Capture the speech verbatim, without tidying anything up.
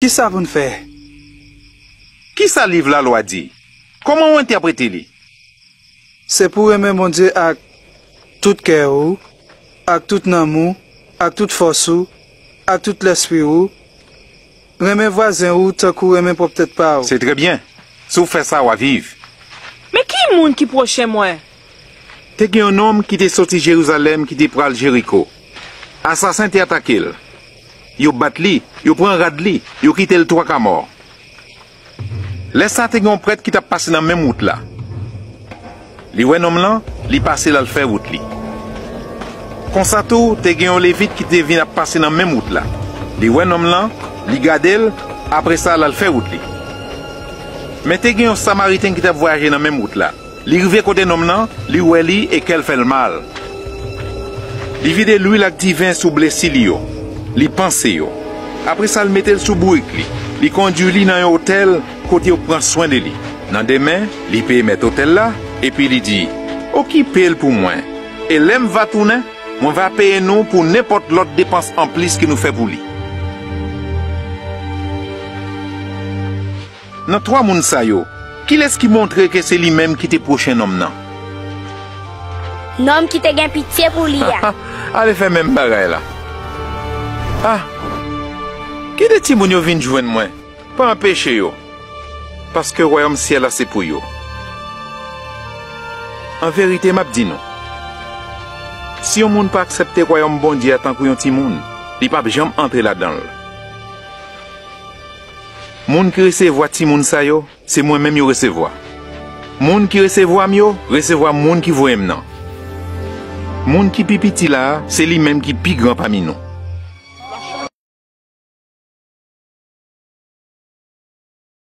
Ki sa pou n fè? Ki sa liv lalwa di? Kòman w entèprete li? Se pou w renmen Bondye ak tout kè ou, ak tout nanm ou, ak tout fòs ou, ak tout lèspri ou. Renmen vwazen ou tankou w renmen pwòp tèt pa w. Se trè byen. Si w fè sa, w a viv. Men ki moun ki pwochen mwen? Te gen yon nonm ki te soti Jerizalèm ki te pral Jeriko. Asasen te atake l. Yo bat li, yo pran rad li, yo kite l twaka mò. Lè sa a te gen yon prèt ki t ap pase nan menm wout la. Li wè nonm lan, li pase l al fè wout li. Konsa tou, te gen yon Levit ki te vin ap pase nan menm wout la. Li wè nonm lan, li gade l, apre sa l al fè wout li. Men te gen yon Samariten ki t ap vwayaje nan menm wout la. Li rive kote nonm lan, li wè li e kè l fè l mal. Li vide lwil ak diven sou blesi li yo. Li panse yo. Apre sa, l mete l sou bourik li. Li kondui li nan yon otèl kote yo pran swen de li. Nan demen, li peye mèt otèl la, epi li di, okipe l pou mwen. E lè m va tounen, mwen va peye nou pou nenpòt lòt depans anplis ke nou fè pou li. Nan twa moun sa yo, kilès ki montre ke se li menm ki te pwochen nonm nan? Nonm ki te gen pitye pou li a. Ale fè menm bagay la. Ah! Kite timoun yo vin jwenn mwen. Pa anpeche yo. Paske wayòm syèl la se pou yo. An verite, m ap di nou, si yon moun pa aksepte wayòm Bondye a tankou yon timoun, li p ap janm antre ladan l. Moun ki resevwa timoun sa yo, se mwen menm yo resevwa. Moun ki resevwa m yo, resevwa moun ki voye m nan. Moun ki pi piti la a, se li menm ki pi gran pami nou.